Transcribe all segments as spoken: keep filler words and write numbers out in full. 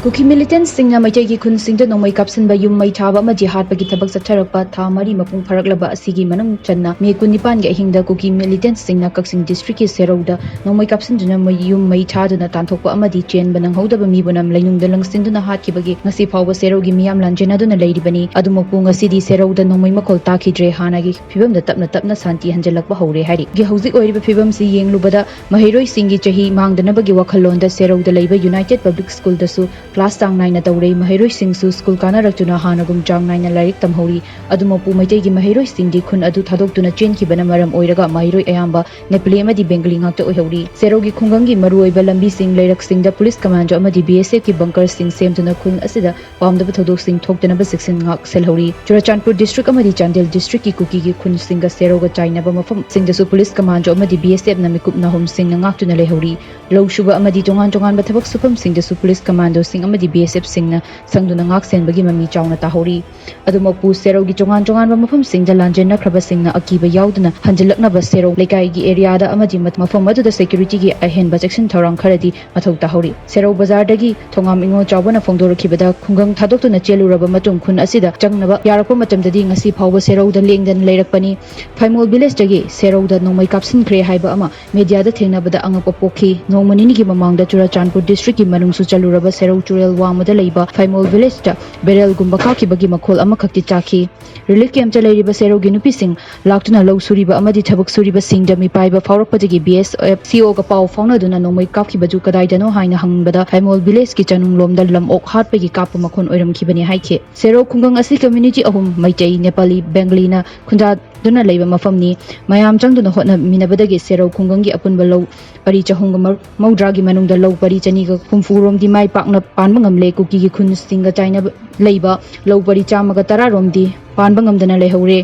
ꯀꯨꯀꯤ ꯃꯤꯂꯤꯇꯦꯟꯠꯁꯤꯡꯅ ꯃꯩꯇꯩꯒꯤ ꯈꯨꯟꯁꯤꯡꯗ ꯅꯣꯡꯃꯩ ꯀꯥꯞꯁꯤꯟꯕ, ꯌꯨꯝ ꯃꯩ ꯊꯥꯕ ꯑꯃꯗꯤ ꯍꯥꯠꯄꯒꯤ ꯊꯕꯛ ꯆꯠꯊꯔꯛꯄ ꯊꯥ ꯃꯔꯤ ꯃꯄꯨꯡ ꯐꯥꯔꯛꯂꯕ ꯑꯁꯤꯒꯤ ꯃꯅꯨꯡ ꯆꯟꯅ ꯃꯦ ꯀꯨꯟꯅꯤꯄꯥꯟꯒꯤ ꯑꯍꯤꯡꯗ ꯀꯨꯀꯤ ꯃꯤꯂꯤꯇꯦꯟꯠꯁꯤꯡꯅ ꯀꯛꯆꯤꯡ ꯗꯤꯁꯇ꯭ꯔꯤꯛꯀꯤ ꯁꯦꯔꯧꯗ ꯅꯣꯡꯃꯩ ꯀꯥꯞꯁꯤꯟꯗꯨꯅ ꯃꯩ-, ꯌꯨꯝ ꯃꯩ ꯊꯥꯗꯨꯅ ꯇꯥꯟꯊꯣꯛꯄ ꯑꯃꯗꯤ ꯆꯦꯟꯕ ꯅꯪꯍꯧꯗꯕ ꯃꯤꯕꯨꯅ ꯂꯩꯅꯨꯡꯗ ꯂꯪꯁꯤꯟꯗꯨꯅ ꯍꯥꯠꯈꯤꯕꯒꯤ ꯉꯁꯤ ꯐꯥꯎꯕ ꯁꯦꯔꯧꯒꯤ ꯃꯤꯌꯥꯝ ꯂꯥꯟꯖꯦꯟꯅꯗꯨꯅ ꯂꯩꯔꯤꯕꯅꯤ꯫ ꯑꯗꯨꯃꯛꯄꯨ ꯉꯁꯤꯗꯤ ꯁꯦꯔꯧꯗ ꯅꯣꯡꯃꯩ ꯃꯈꯣꯜ ꯇꯥꯈꯤꯗ꯭ꯔꯦ꯫ ꯍꯥꯟꯅꯒꯤ ꯐꯤꯕꯝꯗ ꯇꯞꯅ ꯇꯞꯅ ꯁꯥꯟꯇꯤ ꯍꯟꯖꯤꯜꯂꯛꯄ ꯍꯧꯔꯦ ꯍꯥꯏꯔꯤ꯫ ꯍꯧꯖꯤꯛ ꯑꯣꯏꯔꯤꯕ ꯐꯤꯕꯝꯁꯤ ꯌꯦꯡꯂꯨꯕꯗ ꯃꯍꯩꯔꯣꯏꯁꯤꯡꯒꯤ ꯆꯍꯤ ꯃꯥꯡꯗꯅꯕꯒꯤ ꯋꯥꯈꯜꯂꯣꯟꯗ ꯁꯦꯔꯧꯗ ꯂꯩꯕ ꯌꯨꯅꯥꯏꯇꯦꯠ ꯄꯕ꯭ꯂꯤꯛ ꯁ꯭ꯀꯨꯜꯗꯁꯨ ꯀ꯭ꯂꯥꯁ ꯆꯥꯡ ꯅꯥꯏꯅ ꯇꯧꯔꯦ꯫ ꯃꯍꯩꯔꯣꯏꯁꯤꯡꯁꯨ ꯁ꯭ꯀꯨꯜ ꯀꯥꯅꯔꯛꯇꯨꯅ ꯍꯥꯟꯅꯒꯨꯝ ꯆꯥꯡ ꯅꯥꯏꯅ ꯂꯥꯏꯔꯤꯛ ꯇꯝꯍꯧꯔꯤ꯫ ꯑꯗꯨꯃꯛꯄꯨ ꯃꯩꯇꯩꯒꯤ ꯃꯍꯩꯔꯣꯏꯁꯤꯡꯗꯤ ꯈꯨꯟ ꯑꯗꯨ ꯊꯥꯗꯣꯛꯇꯨꯅ ꯆꯦꯟꯈꯤꯕꯅ ꯃꯔꯝ ꯑꯣꯏꯔꯒ ꯃꯍꯩꯔꯣꯏ ꯑꯌꯥꯝꯕ ꯅꯦꯄꯥꯂꯤ ꯑꯃꯗꯤ ꯕꯦꯡꯒꯂꯤ ꯉꯥꯛꯇ ꯑꯣꯏꯍꯧꯔꯤ꯫ ꯁꯦꯔꯧꯒꯤ ꯈꯨꯡꯒꯪꯒꯤ ꯃꯔꯨꯑꯣꯏꯕ ꯂꯝꯕꯤꯁꯤꯡ, ꯂꯩꯔꯛꯁꯤꯡꯗ ꯄꯨꯂꯤꯁ ꯀꯃꯥꯟꯗꯣ ꯑꯃꯗꯤ ꯕꯤ ꯑꯦꯁ ꯑꯦꯐꯀꯤ ꯕꯪꯀꯔꯁꯤꯡ ꯁꯦꯝꯗꯨꯅ ꯈꯨꯜ ꯑꯁꯤꯗ ꯄꯥꯝꯗꯕ ꯊꯧꯗꯣꯛꯁꯤꯡ ꯊꯣꯛꯇꯅꯕ ꯆꯦꯛꯁꯤꯟ ꯉꯥꯛ ꯁꯦꯜꯍꯧꯔꯤ꯫ ꯆꯨꯔꯥꯆꯥꯟꯄꯨꯔ ꯗꯤꯁꯇ꯭ꯔꯤꯛ ꯑꯃꯗꯤ ꯆꯥꯟꯗꯦꯜ ꯗꯤꯁꯇ꯭ꯔꯤꯛꯀꯤ ꯀꯨꯀꯤꯒꯤ ꯈꯨꯟꯁꯤꯡꯒ ꯁꯦꯔꯧꯒ ꯆꯥꯏꯅꯕ ꯃꯐꯝꯁꯤꯡꯗꯁꯨ ꯄꯨꯂꯤꯁ ꯀꯃꯥꯟꯗꯣ ꯑꯃꯗꯤ ꯕꯤ ꯑꯦꯁ ꯑꯦꯐꯅ ꯃꯤꯀꯨꯞ ꯅꯥꯍꯨꯝꯁꯤꯡꯅ ꯉꯥꯛꯇꯨꯅ ꯂꯩꯍꯧꯔꯤ꯫ ꯂꯧ ꯁꯨꯕ ꯑꯃꯗꯤ ꯇꯣꯉꯥꯟ ꯇꯣꯉꯥꯟꯕ ꯊꯕꯛ ꯁꯨꯐꯝꯁꯤꯡꯗꯁꯨ ꯄꯨꯂꯤꯁ ꯀꯃꯥꯟꯗꯣꯁꯤꯡ ꯑꯃꯗꯤ ꯕꯤ ꯑꯦꯁ ꯑꯦꯐꯁꯤꯡꯅ ꯁꯪꯗꯨꯅ ꯉꯥꯛ ꯁꯦꯟꯕꯒꯤ ꯃꯃꯤ ꯆꯥꯎꯅ ꯇꯥꯍꯧꯔꯤ꯫ ꯑꯗꯨꯃꯛꯄꯨ ꯁꯦꯔꯧꯒꯤ ꯇꯣꯉꯥꯟ ꯇꯣꯉꯥꯟꯕ ꯃꯐꯝꯁꯤꯡꯗ ꯂꯥꯟꯖꯦꯟꯅꯈ꯭ꯔꯕꯁꯤꯡꯅ ꯑꯀꯤꯕ ꯌꯥꯎꯗꯅ ꯍꯟꯖꯤꯜꯂꯛꯅꯕ ꯁꯦꯔꯧ ꯂꯩꯀꯥꯏꯒꯤ ꯑꯦꯔꯤꯌꯥꯗ ꯑꯃꯗꯤ ꯃꯐꯝ ꯑꯗꯨꯗ ꯁꯦꯀ꯭ꯌꯨꯔꯤꯇꯤꯒꯤ ꯑꯍꯦꯟꯕ ꯆꯦꯛꯁꯤꯟ ꯊꯧꯔꯥꯡ ꯈꯔꯗꯤ ꯃꯊꯧ ꯇꯥꯍꯧꯔꯤ꯫ ꯁꯦꯔꯧ ꯕꯖꯥꯔꯗꯒꯤ ꯊꯣꯉꯥꯝ ꯏꯉꯣꯜ ꯆꯥꯎꯕꯅ ꯐꯣꯡꯗꯣꯔꯛꯈꯤꯕꯗ, ꯈꯨꯡꯒꯪ ꯊꯥꯗꯣꯛꯇꯨꯅ ꯆꯦꯜꯂꯨꯔꯕ ꯃꯇꯨꯡ ꯈꯨꯟ ꯑꯁꯤꯗ ꯆꯪꯅꯕ ꯌꯥꯔꯛꯄ ꯃꯇꯝꯗꯗꯤ ꯉꯁꯤ ꯐꯥꯎꯕ ꯁꯦꯔꯧꯗ ꯂꯦꯡꯗꯅ ꯂꯩꯔꯛꯄꯅꯤ꯫ ꯐꯥꯏꯃꯣꯜ ꯚꯤꯂꯦꯖꯇꯒꯤ ꯁꯦꯔꯧꯗ ꯅꯣꯡꯃꯩ ꯀꯥꯞꯁꯤꯟꯈ꯭ꯔꯦ ꯍꯥꯏꯕ ꯑꯃ ꯃꯦꯗꯤꯌꯥꯗ ꯊꯦꯡꯅꯕꯗ ꯑꯉꯛꯄ ꯄꯣꯛꯈꯤ꯫ ꯅꯣꯡꯃ ꯅꯤꯅꯤꯒꯤ ꯃꯃꯥꯡꯗ ꯆꯨꯔꯥꯆꯥꯟꯄꯨꯔ ꯗꯤꯁꯇ꯭ꯔꯤꯛꯀꯤ ꯃꯅꯨꯡꯁꯨ ꯆꯜꯂꯨꯔꯕ ꯁꯦꯔꯧ ꯇꯨꯔꯦꯜ ꯋꯥꯡꯃꯗ ꯂꯩꯕ ꯐꯥꯏꯃꯣꯜ ꯚꯤꯂꯦꯖꯇ ꯕꯦꯔꯦꯜꯒꯨꯝꯕ ꯀꯥꯞꯈꯤꯕꯒꯤ ꯃꯈꯣꯜ ꯑꯃꯈꯛꯇꯤ ꯇꯥꯈꯤ꯫ ꯔꯤꯂꯤꯐ ꯀꯦꯝꯞꯇ ꯂꯩꯔꯤꯕ ꯁꯦꯔꯧꯒꯤ ꯅꯨꯄꯤꯁꯤꯡ ꯂꯥꯛꯇꯨꯅ ꯂꯧ ꯁꯨꯔꯤꯕ ꯑꯃꯗꯤ ꯊꯕꯛ ꯁꯨꯔꯤꯕꯁꯤꯡꯗ ꯃꯤꯄꯥꯏꯕ ꯐꯥꯎꯔꯛꯄꯗꯒꯤ ꯕꯤ ꯑꯦꯁ ꯑꯦꯐ ꯁꯤ ꯑꯣꯒ ꯄꯥꯎ ꯐꯥꯎꯅꯗꯨꯅ ꯅꯣꯡꯃꯩ ꯀꯥꯞꯈꯤꯕꯗꯨ ꯀꯗꯥꯏꯗꯅꯣ ꯍꯥꯏꯅ ꯍꯪꯕꯗ ꯐꯥꯏꯃꯣꯜ ꯚꯤꯂꯦꯖꯀꯤ ꯆꯅꯨꯡꯂꯣꯝꯗ ꯂꯝ ꯑꯣꯛ ꯍꯥꯠꯄꯒꯤ ꯀꯥꯞꯄ ꯃꯈꯣꯟ ꯑꯣꯏꯔꯝꯈꯤꯕꯅꯤ ꯍꯥꯏꯈꯤ꯫ ꯁꯦꯔꯧ ꯈꯨꯡꯒꯪ ꯑꯁꯤ ꯀꯝꯃ꯭ꯌꯨꯅꯤꯇꯤ ꯑꯍꯨꯝ, ꯃꯩꯇꯩ, ꯅꯦꯄꯥꯂꯤ, ꯕꯦꯡꯒꯂꯤꯅ ꯈꯨꯟꯗꯥꯗꯨꯅ ꯂꯩꯕ ꯃꯐꯝꯅꯤ꯫ ꯃꯌꯥꯝ ꯆꯪꯗꯨꯅ ꯍꯣꯠꯅꯃꯤꯟꯅꯕꯗꯒꯤ ꯁꯦꯔꯧ ꯈꯨꯡꯒꯪꯒꯤ ꯑꯄꯨꯟꯕ ꯂꯧ ꯄꯔꯤ ꯆꯍꯨꯝꯒ ꯃꯧꯗ꯭ꯔꯥꯒꯤ ꯃꯅꯨꯡꯗ ꯂꯧ ꯄꯔꯤ ꯆꯅꯤꯒ ꯍꯨꯝꯐꯨ ꯔꯣꯝꯗꯤ ꯃꯥꯏ ꯄꯥꯛꯅ ꯄꯥꯟꯕ ꯉꯝꯂꯦ꯫ ꯀꯨꯀꯤꯒꯤ ꯈꯨꯟꯁꯤꯡꯒ ꯆꯥꯏꯅꯕ ꯂꯩꯕ ꯂꯧ ꯄꯔꯤ ꯆꯥꯝꯃꯒ ꯇꯔꯥ ꯔꯣꯝꯗꯤ ꯄꯥꯟꯕ ꯉꯝꯗꯅ ꯂꯩꯍꯧꯔꯦ꯫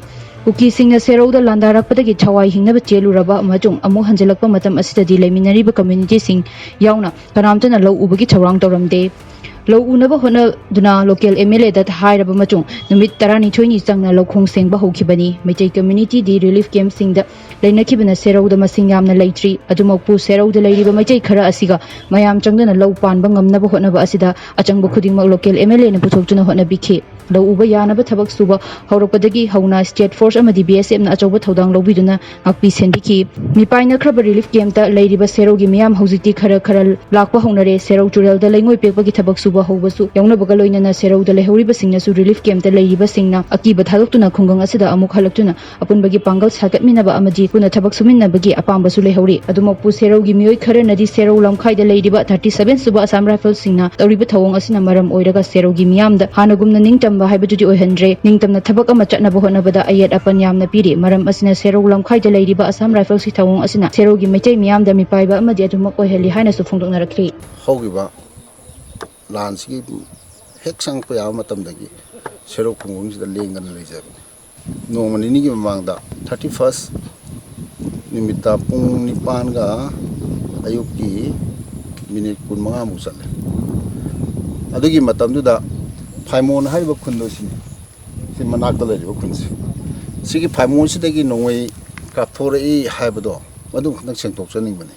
ꯀꯨꯀꯤꯁꯤꯡꯅ ꯁꯦꯔꯧꯗ ꯂꯥꯟꯗꯥꯔꯛꯄꯗꯒꯤ ꯊꯋꯥꯏ ꯍꯤꯡꯅꯕ ꯆꯦꯜꯂꯨꯔꯕ ꯑꯃꯁꯨꯡ ꯑꯃꯨꯛ ꯍꯟꯖꯤꯜꯂꯛꯄ ꯃꯇꯝ ꯑꯁꯤꯗꯗꯤ ꯂꯩꯃꯤꯟꯅꯔꯤꯕ ꯀꯝꯃ꯭ꯌꯨꯅꯤꯇꯤꯁꯤꯡ ꯌꯥꯎꯅ ꯀꯅꯥꯝꯇꯅ ꯂꯧ ꯎꯕꯒꯤ ꯊꯧꯔꯥꯡ ꯇꯧꯔꯝꯗꯦ꯫ ꯂꯧ ꯎꯅꯕ ꯍꯣꯠꯅꯗꯨꯅ ꯂꯣꯀꯦꯜ ꯑꯦꯝ ꯑꯦꯜ ꯑꯦꯗ ꯍꯥꯏꯔꯕ ꯃꯇꯨꯡ ꯅꯨꯃꯤꯠ ꯇꯔꯥꯅꯤꯊꯣꯏꯅꯤ ꯆꯪꯅ ꯂꯧꯈꯣꯡ ꯁꯦꯡꯕ ꯍꯧꯈꯤꯕꯅꯤ꯫ ꯃꯩꯇꯩ ꯀꯝꯃ꯭ꯌꯨꯅꯤꯇꯤꯗꯤ ꯔꯤꯂꯤꯐ ꯀꯦꯝꯞꯁꯤꯡꯗ ꯂꯩꯅꯈꯤꯕꯅ ꯁꯦꯔꯧꯗ ꯃꯁꯤꯡ ꯌꯥꯝꯅ ꯂꯩꯇ꯭ꯔꯤ꯫ ꯑꯗꯨꯃꯛꯄꯨ ꯁꯦꯔꯧꯗ ꯂꯩꯔꯤꯕ ꯃꯩꯇꯩ ꯈꯔ ꯑꯁꯤꯒ ꯃꯌꯥꯝ ꯆꯪꯗꯨꯅ ꯂꯧ ꯄꯥꯟꯕ ꯉꯝꯅꯕ ꯍꯣꯠꯅꯕ ꯑꯁꯤꯗ ꯑꯆꯪꯕ ꯈꯨꯗꯤꯡꯃꯛ ꯂꯣꯀꯦꯜ ꯑꯦꯝ ꯑꯦꯜ ꯑꯦꯅ ꯄꯨꯊꯣꯛꯇꯨꯅ ꯍꯣꯠꯅꯕꯤꯈꯤ꯫ ꯂꯧ ꯎꯕ ꯌꯥꯅꯕ ꯊꯕꯛ ꯁꯨꯕ ꯍꯧꯔꯛꯄꯗꯒꯤ ꯍꯧꯅ ꯁ꯭ꯇꯦꯠ ꯐꯣꯔꯁ ꯑꯃꯗꯤ ꯕꯤ ꯑꯦꯁ ꯑꯦꯐꯅ ꯑꯆꯧꯕ ꯊꯧꯗꯥꯡ ꯂꯧꯕꯤꯗꯨꯅ ꯉꯥꯛꯄꯤ ꯁꯦꯟꯕꯤꯈꯤ꯫ ꯃꯤꯄꯥꯏꯅꯈ꯭ꯔꯕ ꯔꯤꯂꯤꯐ ꯀꯦꯝꯞꯇ ꯂꯩꯔꯤꯕ ꯁꯦꯔꯧꯒꯤ ꯃꯤꯌꯥꯝ ꯍꯧꯖꯤꯛꯇꯤ ꯈꯔ ꯈꯔ ꯂꯥꯛꯄ ꯍꯧꯅꯔꯦ꯫ ꯁꯦꯔꯧ ꯇꯨꯔꯦꯜꯗ ꯂꯩꯉꯣꯏ ꯄꯦꯛꯄꯒꯤ ꯊꯕꯛ ꯁꯨꯕ ꯍꯧꯕꯁꯨ ꯌꯥꯎꯅꯕꯒ ꯂꯣꯏꯅꯅ ꯁꯦꯔꯧꯗ ꯂꯩꯍꯧꯔꯤꯕꯁꯤꯡꯅꯁꯨ ꯔꯤꯂꯤꯐ ꯀꯦꯝꯞꯇ ꯂꯩꯔꯤꯕꯁꯤꯡꯅ ꯑꯀꯤꯕ ꯊꯥꯗꯣꯛꯇꯨꯅ ꯈꯨꯡꯒꯪ ꯑꯁꯤꯗ ꯑꯃꯨꯛ ꯍꯜꯂꯛꯇꯨꯅ ꯑꯄꯨꯟꯕꯒꯤ ꯄꯥꯡꯒꯜ ꯁꯥꯒꯠꯃꯤꯟꯅꯕ ꯑꯃꯗꯤ ꯄꯨꯟꯅ ꯊꯕꯛ ꯁꯨꯃꯤꯟꯅꯕꯒꯤ ꯑꯄꯥꯝꯕꯁꯨ ꯂꯩꯍꯧꯔꯤ꯫ ꯑꯗꯨꯃꯛꯄꯨ ꯁꯦꯔꯧꯒꯤ ꯃꯤꯑꯣꯏ ꯈꯔꯅꯗꯤ ꯁꯦꯔꯧ ꯂꯝꯈꯥꯏꯗ ꯂꯩꯔꯤꯕ ꯊꯥꯔꯇꯤ ꯁꯚꯦꯟ ꯁꯨꯕ ꯑꯁꯥꯝ ꯔꯥꯏꯐꯜꯁꯤꯡꯅ ꯇꯧꯔꯤꯕ ꯊꯧꯑꯣꯡ ꯑꯁꯤꯅ ꯃꯔꯝ ꯑꯣꯏꯔꯒ ꯁꯦꯔꯧꯒꯤ ꯃꯤꯌꯥꯝꯗ ꯍꯥꯟꯅꯒꯨꯝꯅ ꯅꯤꯡꯇꯝꯕ ꯍꯥꯏꯕꯗꯨꯗꯤ ꯑꯣꯏꯍꯟꯗ꯭ꯔꯦ꯫ ꯅꯤꯡꯇꯝꯅ ꯊꯕꯛ ꯑꯃ ꯆꯠꯅꯕ ꯍꯣꯠꯅꯕꯗ ꯑꯌꯦꯠ ꯑꯄꯟ ꯌꯥꯝꯅ ꯄꯤꯔꯤ꯫ ꯃꯔꯝ ꯑꯁꯤꯅ ꯁꯦꯔꯧ ꯂꯝꯈꯥꯏꯗ ꯂꯩꯔꯤꯕ ꯑꯁꯥꯝ ꯔꯥꯏꯐꯜꯁꯀꯤ ꯊꯧꯑꯣꯡ ꯑꯁꯤꯅ ꯁꯦꯔꯧꯒꯤ ꯃꯩꯇꯩ ꯃꯤꯌꯥꯝꯗ ꯃꯤꯄꯥꯏꯕ ꯑꯃꯗꯤ ꯑꯗꯨꯃꯛ ꯑꯣꯏꯍꯜꯂꯤ ꯍꯥꯏꯅꯁꯨ ꯐꯣꯡꯗꯣꯛꯅꯔꯛꯂꯤ꯫ ꯍꯧꯈꯤꯕ ꯂꯥꯟꯁꯤꯒꯤ ꯍꯦꯛ ꯆꯪꯉꯛꯄ ꯌꯥꯕ ꯃꯇꯝꯗꯒꯤ ꯁꯦꯔꯧ ꯈꯨꯡꯒꯪꯁꯤꯗ ꯂꯦꯡꯗꯅ ꯂꯩꯖꯕꯅꯤ꯫ ꯅꯣꯡꯃ ꯅꯤꯅꯤꯒꯤ ꯃꯃꯥꯡꯗ, ꯊꯥꯔꯇꯤ ꯐꯥꯔꯁ ꯅꯨꯃꯤꯠꯇ ꯄꯨꯡ ꯅꯤꯄꯥꯟꯒ ꯑꯌꯨꯛꯀꯤ ꯃꯤꯅꯤꯠ ꯀꯨꯟꯃꯉꯥꯃꯨꯛ ꯆꯠꯂꯦ꯫ ꯑꯗꯨꯒꯤ ꯃꯇꯝꯗꯨꯗ ꯐꯥꯏꯃꯣꯟ ꯍꯥꯏꯔꯤꯕ ꯈꯨꯟꯗꯣ ꯁꯤꯅꯤ, ꯁꯤ ꯃꯅꯥꯛꯇ ꯂꯩꯔꯤꯕ ꯈꯨꯟꯁꯦ, ꯁꯤꯒꯤ ꯐꯥꯏꯃꯣꯟꯁꯤꯗꯒꯤ ꯅꯣꯡꯃꯩ ꯀꯥꯞꯊꯣꯔꯛꯏ ꯍꯥꯏꯕꯗꯣ, ꯃꯗꯨ ꯈꯛꯇꯪ ꯁꯦꯡꯗꯣꯛꯆꯅꯤꯡꯕꯅꯤ꯫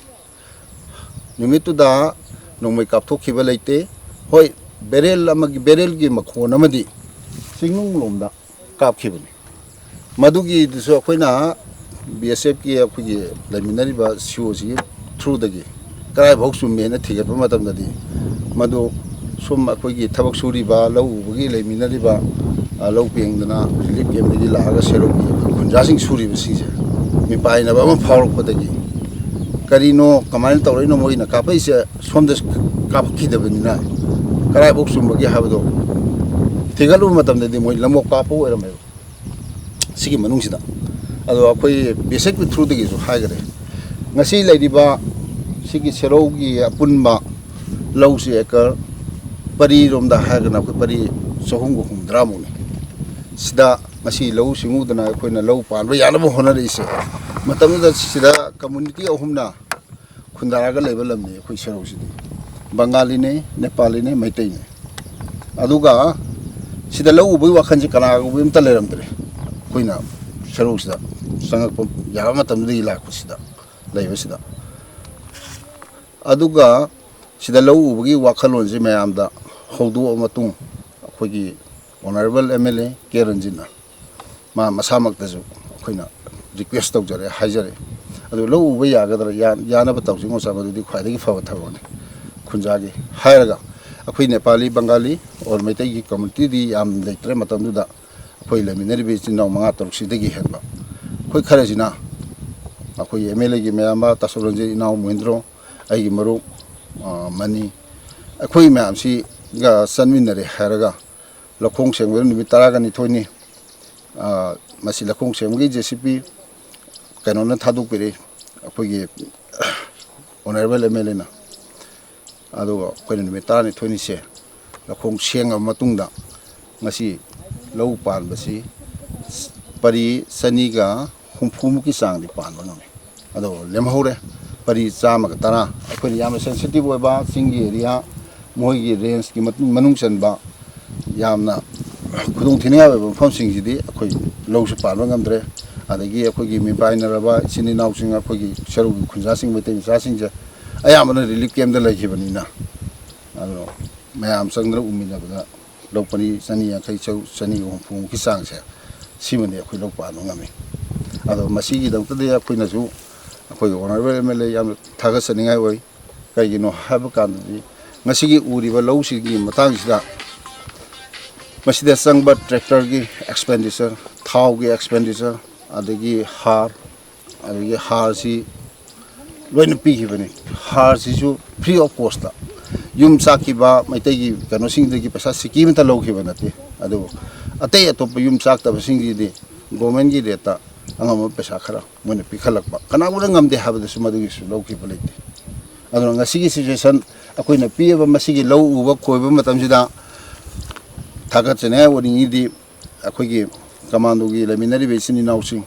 ꯅꯨꯃꯤꯠꯇꯨꯗ ꯅꯣꯡꯃꯩ ꯀꯥꯞꯊꯣꯛꯈꯤꯕ ꯂꯩꯇꯦ꯫ ꯍꯣꯏ, ꯕꯦꯔꯦꯜ ꯑꯃꯒꯤ, ꯕꯦꯔꯦꯜꯒꯤ ꯃꯈꯣꯟ ꯑꯃꯗꯤ ꯆꯤꯡꯅꯨꯡ ꯂꯣꯝꯗ ꯀꯥꯞꯈꯤꯕꯅꯤ꯫ ꯃꯗꯨꯒꯤꯗꯨꯁꯨ ꯑꯩꯈꯣꯏꯅ ꯕꯤ ꯑꯦꯁ ꯑꯦꯐꯀꯤ ꯑꯩꯈꯣꯏꯒꯤ ꯂꯩꯃꯤꯟꯅꯔꯤꯕ ꯁꯤ ꯑꯣꯁꯤꯒꯤ ꯊ꯭ꯔꯨꯗꯒꯤ ꯀꯗꯥꯏꯐꯥꯎ ꯆꯨꯝꯃꯦꯅ ꯊꯤꯒꯠꯄ ꯃꯇꯝꯗꯗꯤ, ꯃꯗꯨ ꯁꯨꯝ ꯑꯩꯈꯣꯏꯒꯤ ꯊꯕꯛ ꯁꯨꯔꯤꯕ, ꯂꯧ ꯎꯕꯒꯤ ꯂꯩꯃꯤꯟꯅꯔꯤꯕ, ꯑ, ꯂꯧ ꯄꯦꯡꯗꯅ ꯔꯤꯂꯤꯐ ꯀꯦꯝꯞꯇꯒꯤ ꯂꯥꯛꯑꯒ ꯁꯦꯔꯧꯒꯤ ꯑꯩꯈꯣꯏ ꯈꯨꯟꯖꯥꯁꯤꯡ ꯁꯨꯔꯤꯕꯁꯤꯡꯁꯦ ꯃꯤꯄꯥꯏꯅꯕ ꯑꯃ ꯐꯥꯎꯔꯛꯄꯗꯒꯤ, ꯀꯔꯤꯅꯣ, ꯀꯃꯥꯏꯅ ꯇꯧꯔꯛꯏꯅꯣ, ꯃꯣꯏꯅ ꯀꯥꯞꯄꯛꯏꯁꯦ ꯁꯣꯝꯗ ꯀꯥꯞꯄꯛꯈꯤꯗꯕꯅꯤꯅ ꯀꯗꯥꯏꯐꯥꯎ ꯆꯨꯝꯕꯒꯦ ꯍꯥꯏꯕꯗꯣ ꯊꯤꯒꯠꯂꯨꯕ ꯃꯇꯝꯗꯗꯤ ꯃꯣꯏ ꯂꯝꯑꯣꯛ ꯀꯥꯞꯄ ꯑꯣꯏꯔꯝꯃꯦꯕ꯫ ꯁꯤꯒꯤ ꯃꯅꯨꯡꯁꯤꯗ, ꯑꯗꯣ ꯑꯩꯈꯣꯏ ꯕꯤ ꯑꯦꯁ ꯑꯦꯐꯀꯤ ꯊ꯭ꯔꯨꯗꯒꯤꯁꯨ ꯍꯥꯏꯈꯔꯦ, ꯉꯁꯤ ꯂꯩꯔꯤꯕ ꯁꯤꯒꯤ ꯁꯦꯔꯧꯒꯤ ꯑꯄꯨꯟꯕ ꯂꯧꯁꯤ ꯑꯦꯀꯔ, ꯄꯔꯤꯔꯣꯝꯗ ꯍꯥꯏꯔꯒꯅ ꯑꯩꯈꯣꯏ ꯄꯔꯤ ꯆꯍꯨꯝꯒ ꯍꯨꯝꯗ꯭ꯔꯥꯃꯨꯛꯅꯤ꯫ ꯁꯤꯗ ꯉꯁꯤ ꯂꯧꯎ ꯁꯤꯡꯎꯗꯅ ꯑꯩꯈꯣꯏꯅ ꯂꯧ ꯄꯥꯟꯕ ꯌꯥꯅꯕ ꯍꯣꯠꯅꯔꯛꯏꯁꯦ꯫ ꯃꯇꯝꯗꯨꯗ ꯁꯤꯗ ꯀꯝꯃꯨꯅꯤꯇꯤ ꯑꯍꯨꯝꯅ ꯈꯨꯟꯗꯥꯔꯒ ꯂꯩꯕ ꯂꯝꯅꯤ ꯑꯩꯈꯣꯏ ꯁꯦꯔꯧꯁꯤꯗꯤ꯫ ꯕꯪꯒꯥꯂꯤꯅꯤ, ꯅꯦꯄꯥꯂꯤꯅꯤ, ꯃꯩꯇꯩꯅꯤ꯫ ꯑꯗꯨꯒ ꯁꯤꯗ ꯂꯧ ꯎꯕꯒꯤ ꯋꯥꯈꯜꯁꯦ ꯀꯅꯥꯒꯨꯝꯕ ꯑꯝꯇ ꯂꯩꯔꯝꯗ꯭ꯔꯦ꯫ ꯑꯩꯈꯣꯏꯅ ꯁꯔꯨꯛꯁꯤꯗ ꯆꯪꯉꯛꯄ ꯌꯥꯕ ꯃꯇꯝꯗꯒꯤ ꯂꯥꯛꯄꯁꯤꯗ, ꯂꯩꯕꯁꯤꯗ꯫ ꯑꯗꯨꯒ ꯁꯤꯗ ꯂꯧ ꯎꯕꯒꯤ ꯋꯥꯈꯜꯂꯣꯟꯁꯦ ꯃꯌꯥꯝꯗ ꯍꯧꯗꯣꯛꯑ ꯃꯇꯨꯡ, ꯑꯩꯈꯣꯏꯒꯤ honourable M L A K ꯔꯟꯖꯤꯠꯅ ꯃꯥ ꯃꯁꯥꯃꯛꯇꯁꯨ ꯑꯩꯈꯣꯏꯅ ꯔꯤꯀ꯭ꯋꯦꯁ ꯇꯧꯖꯔꯦ, ꯍꯥꯏꯖꯔꯦ꯫ ꯑꯗꯨ ꯂꯧ ꯎꯕ ꯌꯥꯒꯗ꯭ꯔꯥ? ꯌꯥ-, ꯌꯥꯅꯕ ꯇꯧꯁꯤ ꯉꯣꯆꯥ, ꯃꯗꯨꯗꯤ ꯈ꯭ꯋꯥꯏꯗꯒꯤ ꯐꯕ ꯊꯕꯛꯅꯤ ꯈꯨꯟꯖꯥꯒꯤ ꯍꯥꯏꯔꯒ꯫ ꯑꯩꯈꯣꯏ ꯅꯦꯄꯥꯂꯤ, ꯕꯪꯒꯥꯂꯤ ꯑꯣꯔ ꯃꯩꯇꯩꯒꯤ ꯀꯝꯃ꯭ꯌꯨꯅꯤꯇꯤꯗꯤ ꯌꯥꯝ ꯂꯩꯇ꯭ꯔꯦ ꯃꯇꯝꯗꯨꯗ꯫ ꯑꯩꯈꯣꯏ ꯂꯩꯃꯤꯟꯅꯔꯤꯕ ꯏꯆꯤꯟ ꯏꯅꯥꯎ ꯃꯉꯥ ꯇꯔꯨꯛꯁꯤꯗꯒꯤ ꯍꯦꯟꯕ ꯑꯩꯈꯣꯏ ꯈꯔꯁꯤꯅ ꯑꯩꯈꯣꯏꯒꯤ ꯑꯦꯝ ꯑꯦꯜ ꯑꯦꯒꯤ ꯃꯌꯥꯝꯕ ꯇꯥꯁꯣ ꯔꯟꯖꯤꯠ, ꯏꯅꯥꯎ ꯃꯣꯍꯦꯟꯗ꯭ꯔꯣ, ꯑꯩꯒꯤ ꯃꯔꯨꯞ, ꯑ, ꯃꯅꯤ, ꯑꯩꯈꯣꯏ ꯃꯌꯥꯝꯁꯤꯒ ꯆꯠꯃꯤꯟꯅꯔꯦ ꯍꯥꯏꯔꯒ ꯂꯧꯈꯣꯡ ꯁꯦꯡꯕꯗ ꯅꯨꯃꯤꯠ ꯇꯔꯥꯒ ꯅꯤꯊꯣꯏꯅꯤ꯫ ꯑ, ꯃꯁꯤ ꯂꯧꯈꯣꯡ ꯁꯦꯡꯕꯒꯤ ꯖꯦ ꯁꯤ ꯄꯤ ꯀꯩꯅꯣꯅ ꯊꯥꯗꯣꯛꯄꯤꯔꯛꯏ, ꯑꯩꯈꯣꯏꯒꯤ ꯑꯣꯅꯔꯦꯕꯜ ꯑꯦꯝ ꯑꯦꯜ ꯑꯦꯅ꯫ ꯑꯗꯨꯒ ꯑꯩꯈꯣꯏꯅ ꯅꯨꯃꯤꯠ ꯇꯔꯥꯅꯤꯊꯣꯏꯅꯤꯁꯦ ꯂꯧꯈꯣꯡ ꯁꯦꯡꯉꯕ ꯃꯇꯨꯡꯗ ꯉꯁꯤ ꯂꯧ ꯄꯥꯟꯕꯁꯤ ꯄꯔꯤ ꯆꯅꯤꯒ ꯍꯨꯝꯐꯨꯃꯨꯛꯀꯤ ꯆꯥꯡꯗꯤ ꯄꯥꯟꯕ ꯉꯝꯃꯤ꯫ ꯑꯗꯣ ꯂꯦꯝꯍꯧꯔꯦ ꯄꯔꯤ ꯆꯥꯝꯃꯒ ꯇꯔꯥ꯫ ꯑꯩꯈꯣꯏꯅ ꯌꯥꯝꯅ ꯁꯦꯟꯁꯤꯇꯤꯚ ꯑꯣꯏꯕ ꯆꯤꯡꯒꯤ ꯑꯦꯔꯤꯌꯥ, ꯃꯣꯏꯒꯤ ꯔꯦꯟꯖꯀꯤ ꯃꯇꯨꯡ, ꯃꯅꯨꯡ ꯆꯟꯕ ꯌꯥꯝꯅ ꯈꯨꯗꯣꯡ ꯊꯤꯅꯤꯡꯉꯥꯏ ꯑꯣꯏꯕ ꯃꯐꯝꯁꯤꯡꯁꯤꯗꯤ ꯑꯩꯈꯣꯏ ꯂꯧꯁꯨ ꯄꯥꯟꯕ ꯉꯝꯗ꯭ꯔꯦ꯫ ꯑꯗꯒꯤ ꯑꯩꯈꯣꯏꯒꯤ ꯃꯤꯄꯥꯏꯅꯔꯕ ꯏꯆꯤꯟ ꯏꯅꯥꯎꯁꯤꯡ, ꯑꯩꯈꯣꯏꯒꯤ ꯁꯔꯨꯒꯤ ꯈꯨꯟꯖꯥꯁꯤꯡ, ꯃꯩꯇꯩ ꯃꯆꯥꯁꯤꯡꯁꯦ ꯑꯌꯥꯝꯕꯅ ꯔꯤꯂꯤꯐ ꯀꯦꯝꯗ ꯂꯩꯈꯤꯕꯅꯤꯅ, ꯑꯗꯣ ꯃꯌꯥꯝ ꯆꯪꯗꯅ ꯎꯃꯤꯟꯅꯕꯗ ꯂꯧ ꯄꯔꯤ ꯆꯅꯤ ꯌꯥꯡꯈꯩ, ꯆꯧ-, ꯆꯅꯤꯒ ꯍꯨꯝꯐꯨꯃꯨꯛꯀꯤ ꯆꯥꯡꯁꯦ, ꯁꯤꯃꯗꯤ ꯑꯩꯈꯣꯏ ꯂꯧ ꯄꯥꯟꯕ ꯉꯝꯃꯤ꯫ ꯑꯗꯣ ꯃꯁꯤꯒꯤꯗꯃꯛꯇꯗꯤ ꯑꯩꯈꯣꯏꯅꯁꯨ ꯑꯩꯈꯣꯏꯒꯤ ꯑꯣꯅꯔꯦꯕꯜ ꯑꯦꯝ ꯑꯦꯜ ꯑꯦ ꯌꯥꯝꯅ ꯊꯥꯒꯠꯆꯅꯤꯡꯉꯥꯏ ꯑꯣꯏ꯫ ꯀꯩꯒꯤꯅꯣ ꯍꯥꯏꯕ ꯀꯥꯟꯗꯗꯤ ꯉꯁꯤꯒꯤ ꯎꯔꯤꯕ ꯂꯧꯁꯤꯡꯒꯤ ꯃꯇꯥꯡꯁꯤꯗ ꯃꯁꯤꯗ ꯆꯪꯕ ꯇ꯭ꯔꯦꯛꯇꯔꯒꯤ ꯑꯦꯛꯁꯄꯦꯟꯗꯤꯆꯔ, ꯊꯥꯎꯒꯤ ꯑꯦꯛꯁꯄꯦꯟꯗꯤꯆꯔ, ꯑꯗꯒꯤ ꯍꯥꯔ, ꯑꯗꯒꯤ ꯍꯥꯔꯁꯤ ꯂꯣꯏꯅ ꯄꯤꯈꯤꯕꯅꯤ꯫ ꯍꯥꯔꯁꯤꯁꯨ ꯐ꯭ꯔꯤ ꯑꯣꯐ ꯀꯣꯁꯇ ꯌꯨꯝ ꯆꯥꯛꯈꯤꯕ ꯃꯩꯇꯩꯒꯤ ꯀꯩꯅꯣꯁꯤꯡꯗꯒꯤ ꯄꯩꯁꯥ ꯁꯤꯀꯤ ꯑꯃꯠꯇ ꯂꯧꯈꯤꯕ ꯅꯠꯇꯦ꯫ ꯑꯗꯨꯕꯨ ꯑꯇꯩ ꯑꯇꯣꯞꯄ ꯌꯨꯝ ꯆꯥꯛꯇꯕꯁꯤꯡꯁꯤꯗꯤ ꯒꯣꯔꯃꯦꯟꯒꯤ ꯔꯦꯠꯇ ꯑꯉꯝꯕ ꯄꯩꯁꯥ ꯈꯔ ꯃꯣꯏꯅ ꯄꯤꯈꯠꯂꯛꯄ, ꯀꯅꯥꯒꯨꯝꯕꯅ ꯉꯝꯗꯦ ꯍꯥꯏꯕꯗꯁꯨ ꯃꯗꯨꯒꯤꯁꯨ ꯂꯧꯈꯤꯕ ꯂꯩꯇꯦ꯫ ꯑꯗꯨꯅ ꯉꯁꯤꯒꯤ ꯁꯤꯆꯨꯋꯦꯁꯟ ꯑꯩꯈꯣꯏꯅ ꯄꯤꯔꯤꯕ ꯃꯁꯤꯒꯤ ꯂꯧ ꯎꯕ ꯈꯣꯏꯕ ꯃꯇꯝꯁꯤꯗ ꯊꯥꯒꯠꯆꯅꯤꯡꯉꯥꯏ ꯑꯣꯏꯅꯤꯡꯉꯤꯗꯤ ꯑꯩꯈꯣꯏꯒꯤ ꯀꯃꯥꯟꯗꯣꯒꯤ ꯂꯩꯃꯤꯟꯅꯔꯤꯕ ꯏꯆꯤꯟ ꯏꯅꯥꯎꯁꯤꯡ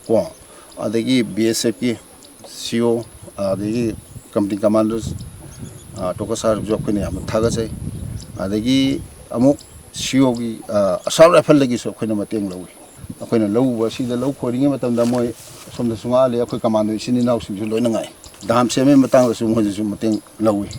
ꯀꯣ, ꯑꯗꯒꯤ ꯕꯤ ꯑꯦꯁ ꯑꯦꯐꯀꯤ ꯁꯤ ꯑꯣ, ꯑꯗꯒꯤ ꯀꯝꯄꯅꯤ ꯀꯃꯥꯟꯗꯔꯁ, ꯇꯣꯀꯁꯥꯔꯁꯨ ꯑꯩꯈꯣꯏꯅ ꯌꯥꯝꯅ ꯊꯥꯒꯠꯆꯩ꯫ ꯑꯗꯒꯤ ꯑꯃꯨꯛ ꯁꯤꯌꯣꯒꯤ ꯑꯁꯥꯝ ꯔꯥꯏꯐꯜꯗꯒꯤꯁꯨ ꯑꯩꯈꯣꯏꯅ ꯃꯇꯦꯡ ꯂꯧꯏ꯫ ꯑꯩꯈꯣꯏꯅ ꯂꯧ ꯎꯕ ꯑꯁꯤꯗ ꯂꯧ ꯈꯣꯏꯔꯤꯉꯩ ꯃꯇꯝꯗ ꯃꯣꯏ ꯑꯁꯣꯝꯗꯁꯨ ꯉꯥꯛꯍꯜꯂꯤ꯫ ꯑꯩꯈꯣꯏ ꯀꯃꯥꯟꯗꯣ ꯏꯆꯤꯟ ꯏꯅꯥꯎꯁꯤꯡꯁꯨ ꯂꯣꯏꯅ ꯉꯥꯛꯏ꯫ ꯗꯥꯝ ꯁꯦꯝꯕꯒꯤ ꯃꯇꯥꯡꯗꯁꯨ ꯃꯣꯏꯗꯁꯨ ꯃꯇꯦꯡ ꯂꯧꯏ꯫